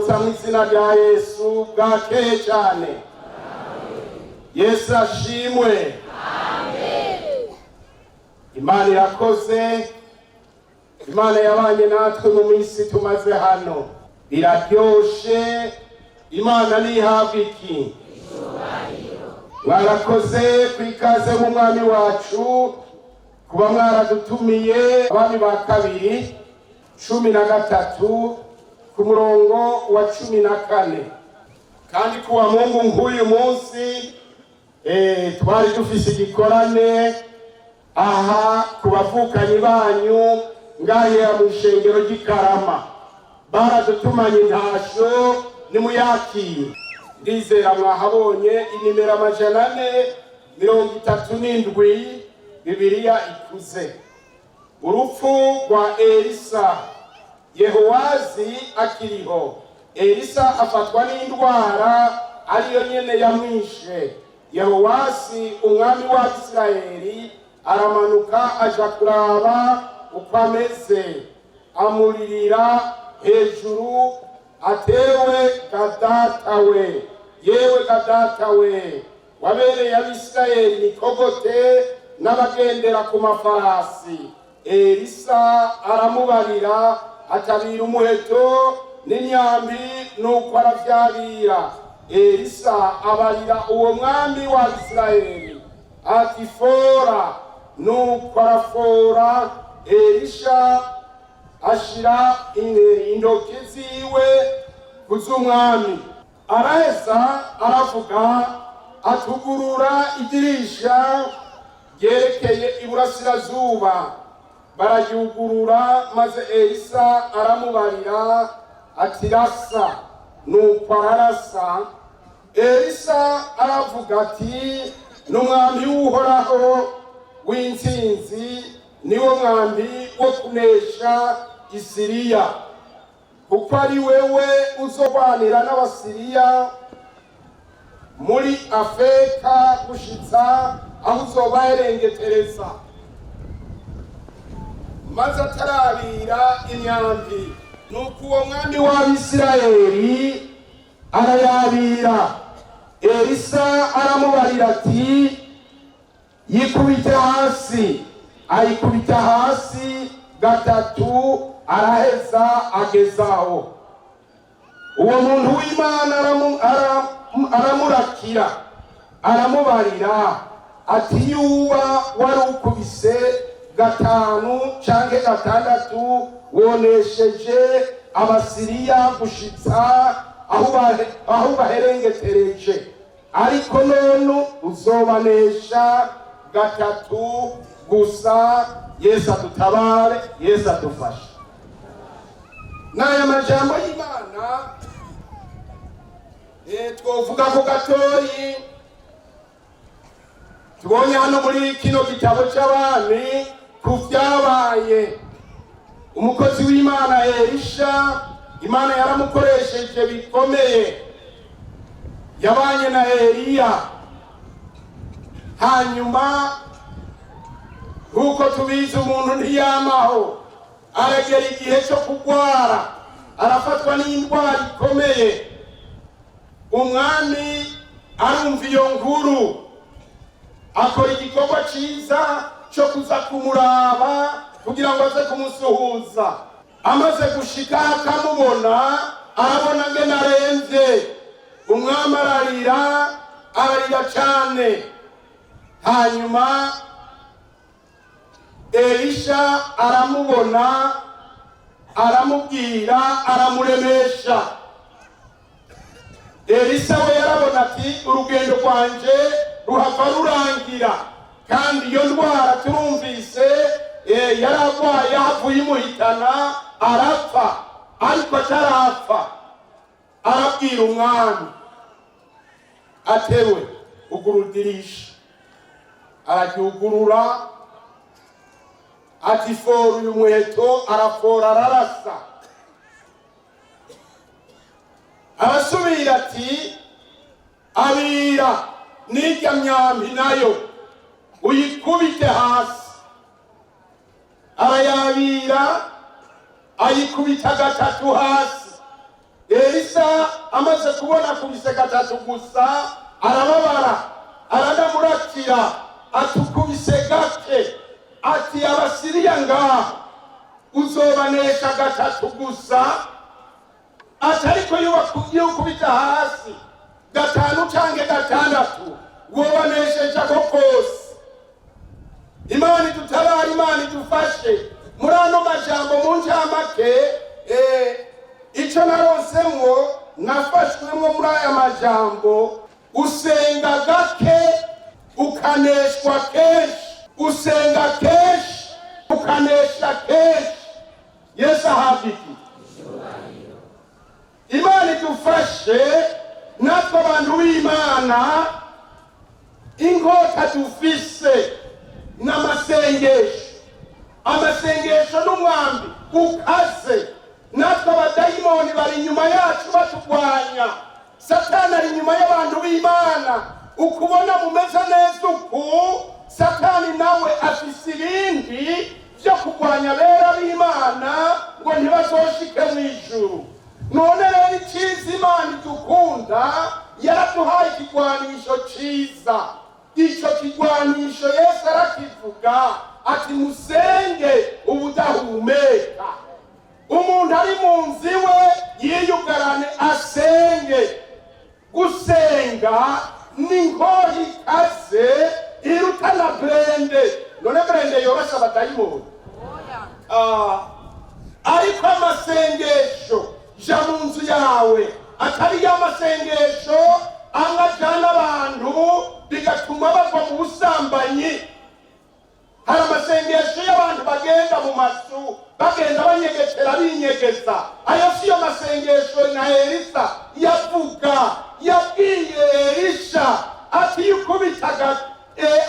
Ndabaramutsa mu izina rya Yesu. Bwakeye cyane, Yesu ashimwe. Imana irakoze, Imana yabanye natwe mu minsi tumaze hano. Biraryoshe, Imana ntihabwa iki. Mwarakoze ku ikaze mu Mwami wacu kuba mwaradutumiye. Abami ba Kabiri 13 ku murongo wa 14. Kandi kuwa Mungu nk'uyu munsi twari dufise igikorane aha ku bavukanyi banyu ngahera mu ishengero ry'ikarama. Baradutumanye intasho, nimuyakire. Ndizera mwahabonye inimero 437, Bibiliya ikuze. Urupfu rwa Elisa. Yehowazi akiriho, Elisa afatwa n'indwara ariyo nyene yamwishe. Yehowasi umwami wa Isirayeli aramanuka aja kuraba uko ameze, amuririra hejuru atewe gadatawe, yewe gadatawe, wabereye Abisirayeli mikogote n'abagendera ku mafarasi. Elisa aramubarira atabira umuheto n'imyambi, nuko aravyabira. Elisa abarira uwo mwami wa Isirayeli ati: "Fora." Nuko arafora. Elisha ashira intoki ziwe ku z'umwami, araheza aravuga atugurura idirisha ryerekeye iburasirazuba. Bararyugurura, maze Elisa aramubarira ati: "Rasa." Nuko ararasa. Elisa aravuga ati: "N'umwambi w'Uhoraho w'intsinzi, niwo mwambi wo kunesha Isiriya, kuko ari wewe uzogwanira n'Abasiriya muri Afeka gushitsa aho uzobaherengetereza." Maze atarabira imyambi, nuko uwo mwami w'Abisirayeli arayabira. Elisa aramubarira ati: "Yikubite hasi." Ayikubita hasi gatatu, araheza agezaho. Uwo muntu w'Imana aramurakira, aramubarira ati: "Yuba wari ukubise gatanu canke gatandatu, wonesheje Abasiriya gushitsa aho baherengetereje, ariko none uzobanesha gatatu gusa." Yesu adutabare, Yesu adufashe. N'aya majambo y'Imana twovuga ko gatoyi tubonye hano muri kino gitabo c'Abami ku vyabaye. Umukozi w'Imana Elisha, Imana yaramukoresheje bikomeye. Yabanye na Eliya. Hanyuma nk'uko tubizi, umuntu ntiyamaho, aragera igihe cyo kugwara, arafatwa n'indwara ikomeye. Umwami arumva iyo nkuru, akora igikorwa cyiza cyo kuza kumuraba kugira ngo aze kumusuhuza. Amaze gushika akamubona, arabona ngene aremvye. Umwami ararira, ararira cyane. Hanyuma Elisha aramubona, aramubwira, aramuremesha. Elisa we yarabona ati: "Urugendo rwanje ruhava rurangira." Kandi iyo ndwara turumvise yararwaye yahavuye imuhitana, arapfa. Ariko atarapfa arabwira umwami atewe: "Ugura idirisha." Araryugurura. Ati: "Fora uyu muheto." Arafora, ararasa. Arasubira ati: "Abira n'irya myambi nayo uyikubite hasi." Arayabira, ayikubita gatatu hasi. Elisa amaze kubona akubise gatatu gusa, arababara, aranamurakira, atukubise gake. Ati: "Abasiriya ngaho uzobanesha gatatu gusa." Ati: "Ariko iyo ukubita hasi gatanu canke gatandatu, wobanesheje ako kose." Imana idutabara, Imana idufashe. Muri ano majambo, mu ncamake, ico naronsemwo, nafashwemwo muri aya majambo: usenga gake ukaneshwa kenshi, usenga kenshi ukanesha kenshi. Yesu ahabwa iki? Imana idufashe. Natwe abantu b'Imana, inkota dufise n'amasengesho. Amasengesho n'umwambi ukaze. Natwe abadayimoni bari inyuma yacu baturwanya. Satani ari inyuma y'abantu b'Imana. Ukubona mumeze neza uku, Satani nawe afise ibindi byo kurwanya abera b'Imana ngo ntibazoshike mu ijuru. None rero, icyiza, Imana idukunda, yaraduhaye ikigwanisho cyiza. Icyo kigwanisho Yesu arakivuga ati: "Musenge ubudahumeka." Umuntu ari mu nzu iwe yiyugarane, asenge. Gusenga ni inkoho ikaze iruta na blindé. None blindé yorosha abadayimoni? Ah, ariko amasengesho, ja mu nzu yawe, atari ya masengesho amwe ajyana abantu bigatuma bagwa mu busambanyi. Hari amasengesho y'abantu bagenda mu mazu, bagenda banyegetera, binyegeza. Ayo si yo masengesho na Elisa yavuga. Yabwiye Elisha ati: "Iyo ukubitaga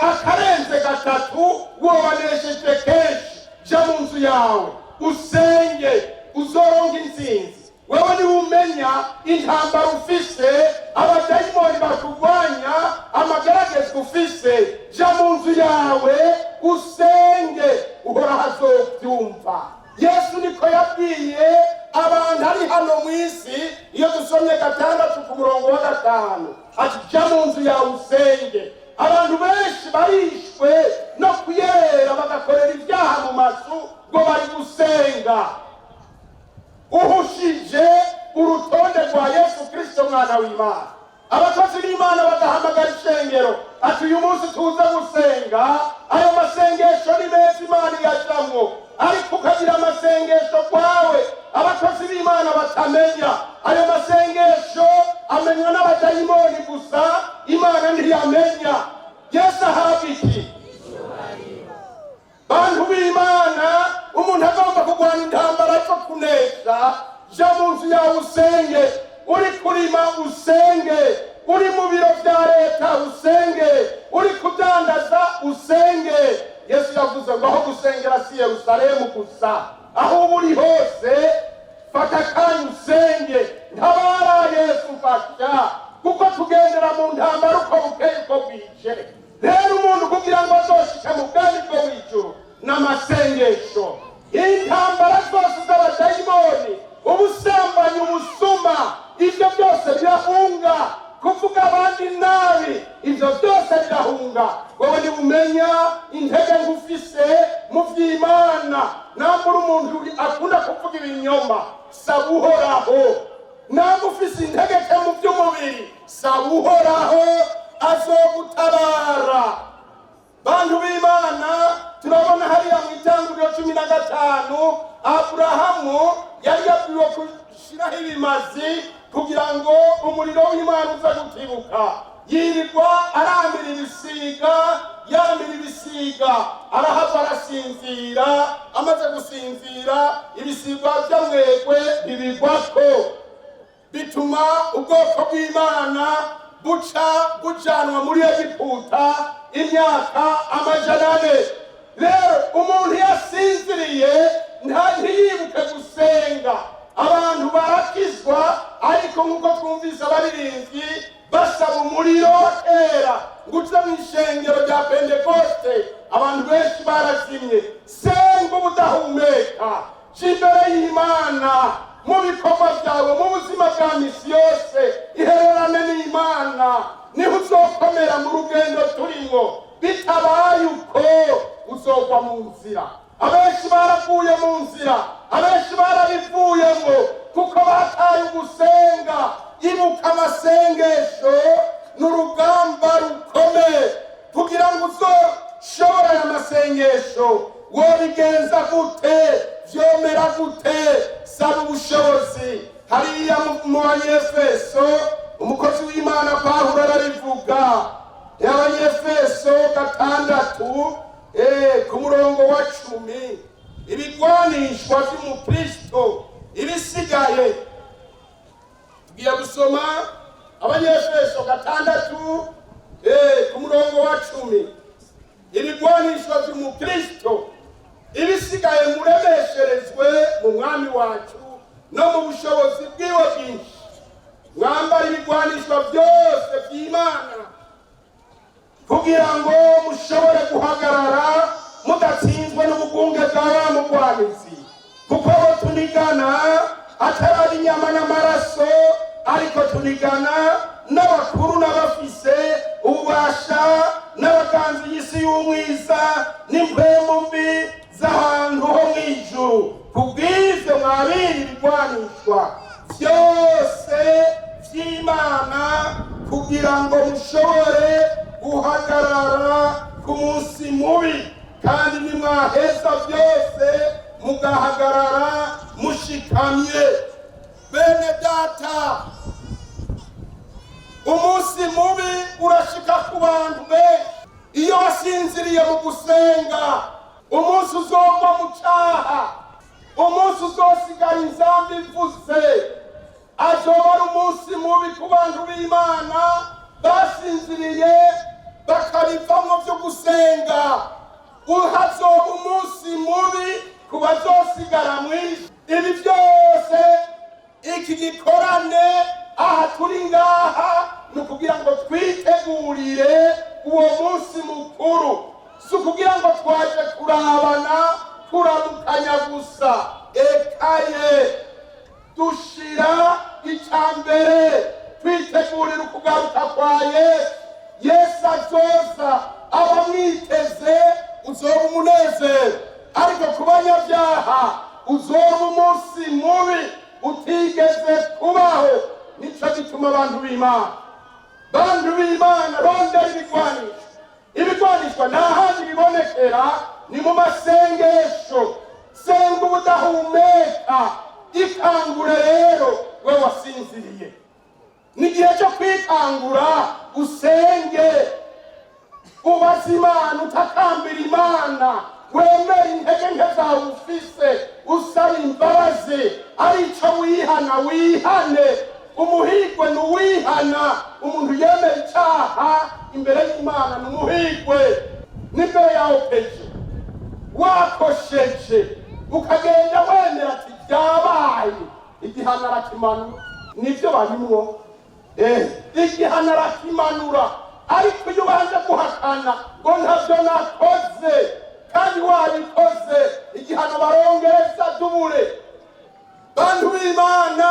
akarenze gatatu, wobanesheje kenshi." Ja mu nzu yawe usenge, uzoronka intsinzi. Wewe niwe umenya intambara ufise, abadayimoni bakurwanya, amageragezwa ufise. Ja mu nzu yawe usenge, Uhoraho azobyumva. Yesu niko yabwiye abantu ari hano mu isi. Iyo dusomye 6 ku murongo wa 5, ati: "Jya mu nzu yawe usenge." Abantu benshi barishwe no kuyerera, bagakorera ibyaha mu mazu ngo bari gusenga. Uhushije urutonde rwa Yesu Kirisito, mwana w'Imana. Abakozi b'Imana bagahamagara ishengero ati: "Uyu munsi tuze gusenga." Ayo masengesho ni meza, Imana iyajamwo. Ariko ukagira amasengesho kwawe abakozi b'Imana batamenya, ayo masengesho amenywa n'abadayimoni gusa, Imana ntiyamenya. Yesu ahabwa iki? Bantu b'Imana, umuntu agomba kurwana intambara zo kunesha, ja mu nzu yawe usenge. Uri kurima usenge, uri mu biro bya leta usenge, uri kudandaza usenge. Yesu yavuze ngo aho gusengera si Yerusalemu gusa, aho uba uri hose fata akanya usenge. Ntabara Yesu, fasha, kuko tugendera mu ntambara uko bukeye uko bwije. Rero umuntu kugira ngo azoshike mu bwami bwo mw'ijuru n'amasengesho. Intambara zose z'abadayimoni, ubusambanyi, ubusuma, ibyo byose birahunga. Kuvuga abandi nabi, ibyo byose birahunga. Wowe ntibumenya intege ngufise mu by'Imana. Nambura umuntu akunda kuvuga ibinyoma, saba Uhoraho. Namba ufise intege nke mu by'umubiri, saba Uhoraho, azogutabara. Bantu b'Imana, turabona hariya mu Itanguriro 15, Aburahamu yari yabwiwe gushyiraho ibimazi kugira ngo umuriro w'Imana uze gutibuka. Yirirwa aramira ibisiga, yamira ibisiga, arahava arasinzira. Amaze gusinzira, ibisiga by'amwegwe bibigwako, bituma ubwoko bw'Imana buca bujanwa muri Egiputa imyaka 400. Rero umuntu yasinziriye ntiyibuke gusenga. Abantu barakizwa, ariko nk'uko twumvise abaririmbyi basaba umuriro wa kera ngo uze mu ishengero rya Pentekoste, abantu benshi barazimye. Senga ubudahumeka, jya imbere y'Imana. Mu bikorwa byawe, mu buzima bwa misi yose, ihererane n'Imana, niho uzokomera mu rugendo turimo. Bitabaye uko, uzogwa mu nzira. Abenshi baravuye mu nzira, abenshi barabivuyemo kuko bataye ugusenga. Ibuka, amasengesho ni urugamba rukomeye. Kugira ngo uzoshobore aya masengesho, wobigenza gute? Vyomera gute? Saba ubushobozi. Hariya mu Banyefeso, umukozi w'Imana Pawulo ararivuga. Abanyefeso 6, ku murongo wa 10: ibigwanishwa vy'umukristo ibisigaye. Tugiye gusoma Abanyefeso 6, ku murongo wa 10: ibigwanishwa vy'umukristo ibisigaye, muremesherezwe mu Mwami wacu no mu bushobozi bwiwe bwinshi, mwambara ibigwanishwa byose by'Imana, kugira ngo mushobore guhagarara mudatsinzwe n'ubugunge bwa wa mugwanizi. Kuko abo tunigana atari inyama n'amaraso, ariko tunigana n'abakuru n'abafise ububasha n'abaganzi y'isi y'umwiza n'impwemu mbi z'ahantu ho mw'ijuru. Kubw'ivyo, mwabira ibigwanishwa byose vy'Imana, kugira ngo mushobore guhagarara ku munsi mubi, kandi nimwaheza byose mugahagarara mushikamye. Bene data, umunsi mubi urashika ku bantu benshi iyo wasinziriye mu gusenga. Umunsi uzogwa mu caha, umunsi uzosigara inzamba ivuze, azoba ari umunsi mubi ku bantu b'Imana basinziriye bakabivamwo byo gusenga. Hazoba umunsi mubi ku bazosigara mw'isi. Ibi byose, iki gikorane aha turi ngaha, ni ukugira ngo twitegurire uwo munsi mukuru. Si ukugira ngo twaje kurabana, kuramukanya gusa. Ekaye, dushira icya mbere, twitegurira ukugaruka kwa Yesu. Yesu azoza, abamwiteze uzoba umunezero, ariko ku banyabyaha uzoba umunsi mubi utigeze kubaho. Nico gituma, abantu b'Imana, bantu b'Imana, rondera ibigwanisho. Ibigwanishwa nta handi bibonekera, ni mu masengesho. Senga ubudahumeka. Ikangure rero, we wasinziriye, ni igihe cyo kwikangura, usenge, ubaze Imana, utakambira Imana, wemere intege nke zawe ufise, usaba imbabazi. Arico wihana, wihane. Umuhigwe ni uwihana. Umuntu yemera icaha imbere y'Imana ni umuhigwe n'imbere yawe. Peje wakosheje, ukagenda wemera ati byabaye, igihano arakimanura. Nibyo barimwo, igihano arakimanura. Ariko iyo ubanje guhakana ngo ntabyo nakoze kandi wabikoze, igihano barongereza double. Bantu b'Imana,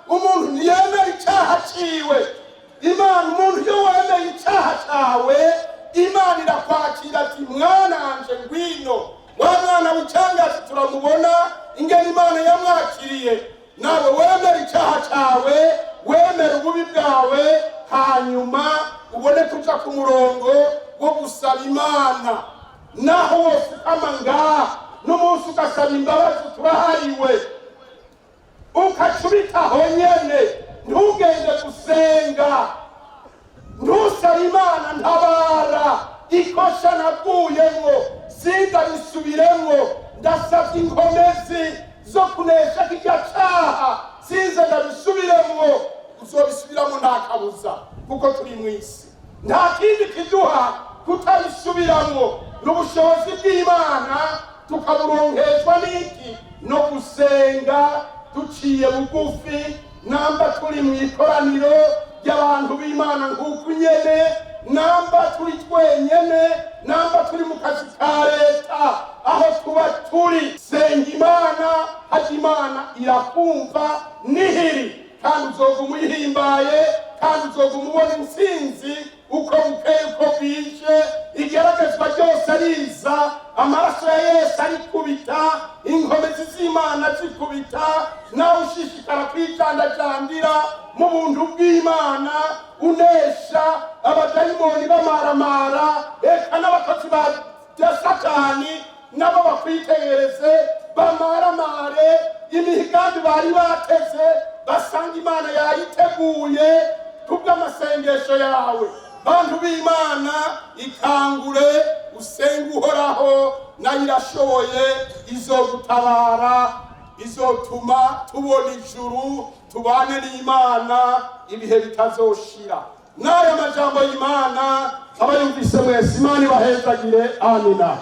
umuntu ntiyemera icyaha ciwe. Imana, umuntu iyo wemeye icyaha cyawe, Imana irakwakira ati: "Mwana wanje, ngwino." Wa mwana w'icangazi turamubona ingene Imana yamwakiriye. Nawe wemera icyaha cyawe, wemera ububi bwawe, hanyuma ubone kuja ku murongo wo gusaba Imana. Naho wofukama ngaha n'umunsi ugasaba imbabazi, turahariwe, ukacubitaho nyene, ntugende gusenga, ntusabe Imana: "Ntabara, ikosha naguyemwo sindarisubiremwo, ndasabye inkomezi zo kunesha kirya caha, sinze ndabisubiremwo." Uzobisubiramo, nta kabuza, kuko turi mu isi. Nta kindi kiduha kutabisubiramwo, ni ubushobozi bw'Imana, tukaburonkeshwa n'iki? No gusenga duciye bugufi. Namba turi mu ikoraniro ry'abantu b'Imana nk'uku nyene, namba turi twenyene, namba turi mu kazi ka leta, aho tuba turi, senga Imana. Hajya Imana irakumva nihiri, kandi uzoguma uyihimbaye, kandi uzoguma ubona intsinzi uko bukeye uko bwije. Igeragezwa ryose riza, amaraso ya Yesu arikubita, inkomezi z'Imana zikubita, nawe ushishikara kwijandajandira mu buntu bw'Imana, unesha abadayimoni b'amaramara, eka n'abakozi ba Satani nabo bakwitegereze bamaramare. Imigambi bari bateze basanga Imana yayiteguye kubw'amasengesho yawe. Bantu b'Imana, ikangure usenge Uhoraho, nayo irashoboye, izogutabara, izotuma tubona ijuru, tubane n'Imana ibihe bitazoshira. N'aya majambo y'Imana, abayumvise mwese, Imana ibahezagire. Amina.